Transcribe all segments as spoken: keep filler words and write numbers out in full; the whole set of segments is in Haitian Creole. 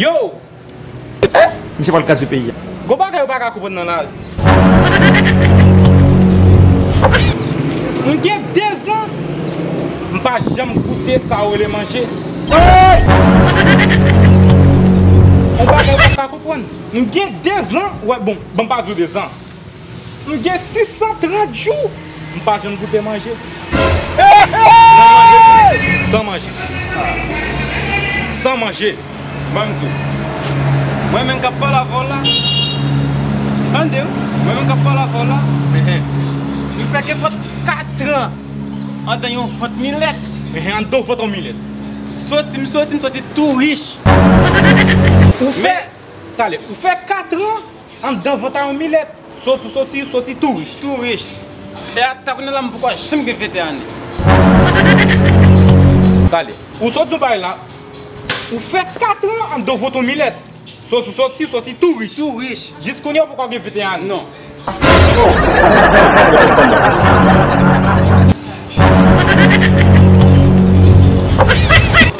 Yo! Misye pral kraze peyi a. Gon bagay ou pa ka konprann nan lari. M gen dezan, m pa janm goute sa yo rele manje. Yon bagay ou pa ka konprann. M gen dezan, wè, bon, ban m pa di w dezan. M gen sis san trant jou, m pa janm goute manje. San manje. San manje. San manje. Ban m di w. Mwen menm k ap pale avè w la. Tande w. Mwen menm k ap pale avè w la. M fè kenpòt katran anndan yon vant milèt. Anndan yon vant yon milèt. Soti, m soti, m soti tou rich. Ou fè, talè, ou fè katran anndan vant a yon milèt. Soti, soti, soti tou rich. Tou rich. E ata kounye a la m poko janm gen venteyen ane. Talè. Ou sot di yon bagay la. Ou fè katran anndan vant yon milèt. Soti, soti, soti tou rich. Tou rich. Jis kounye a ou poko gen venteyen ane. Non.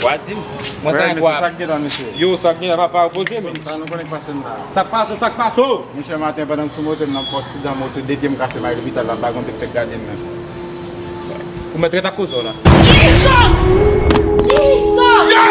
W a di m. Mwen sa gen dwa. Sa k gen la, mesye? Yo, sa k gen la, papa, poze men. Sa nou konnen k pase m la. Sa k pase w, sa k pase w? Monchè, maten pandan m sou moto m nan, m fè aksidan moto, de pye m kase, m al lopital la, m pa gon tèt gade m menm. Ou mèt ret ak koze w la. Jesus! Jesus!